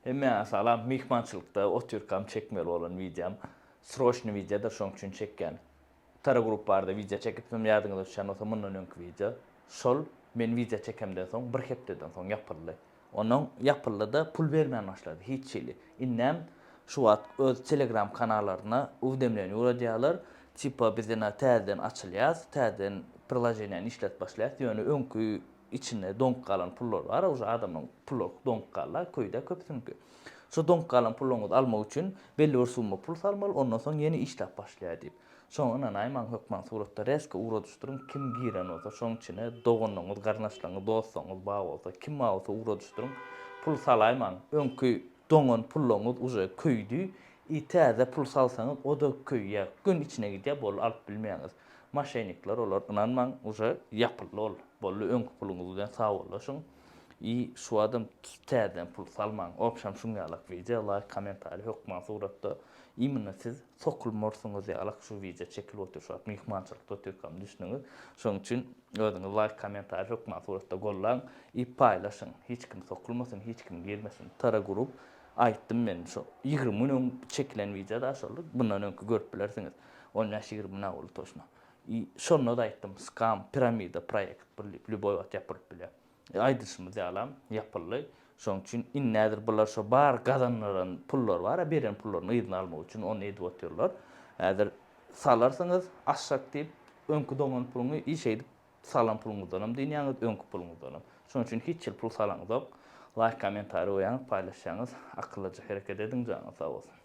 Hemmäňe salam myhmançylykda otyrkam çekmeli bolan wideom sroçny wideodyr şoň üçin çekýän Tara grup barada wideo çekipdim ýadyňyza düşýän bolsa mundan öňki wideo şol men wideo çekemden soň bir hepdeden soň ýapyldy onnoň ýapyldyda pul bermän başlady hiç hili indem şu wagt öz telegram kanallaryna uwdemleni ugradýarlar tipa biz ina täzeden açylýas täzeden priloženiýany işletip başlaýas ýöne öňki Içinde doňup galan pullar bar, uje adamlaryň pullary doňup galdy, köýdä köpüsiniňki. Şo doňup galan pullaryňyzy almak üçin belli bir summa pul salmaly, ondan soň ýene işläp başlaýar diýip. Şoňa ynanaýmaň hökman suratda rezko ugradyşdyryň kim giren bolsa şoň içine doganlaryňyz, garyndaşlaryňyz, dostlaryňyz bar bolsa, kim bar bolsa ugradyşdyryň. Pul salaýmaň. Öňki doňan pullaryňyz uje köýdi i täze pul salsaňyz o-da köýýär. Göni içine gidýär, boldy alyp bilmeýäňiz. Moşennikler olar ynanmaň uje ýapyldy ol boldy öňki puluňyz bilen sagbollaşyň i şu adam täzeden pul salmaň obşam şuň ýalak wideo laýk komentariý hökman suratda imенно siz sokulmarsyňyz ýalak şu wideo çekilip otyr şu wagt myhmançylykda otyrkam düşdüňiz şoň üçin özüňiz laýk komentariý hökman suratda gollaň i paýlaşyň hiç kim sokulmasyn hiç kim girmesin tara grup aýtdym men şo 20 gün öň çekilen wideo da şol bundan öňki görüp bilersiňiz. On bäş-ýigrimi na boldy toçno. I şonda-da aýtdym, skam, piramida proýekt bir diýip, lýuboý wagt ýapylyp bilýär. E, aýdyşymyz ýalam, ýapyldy. Şonuň üçin indi häzir bular şo bar gazanylan pullar bar-a, beren pullaryny yzyna almak üçin ony edip otyrlar. Häzir salarsyňyz aşak diýip, öňki doňan puluňy i şeýdip salan puluňyzdanam dynýaňyz, öňki puluňyzdanam. Şonuň üçin hiç hili pul salaňyzok. Laýk, kommentariý goýaňyz, paýlaşýaňyz. Akyllyja hereket ediň, janyňyz sag bolsun.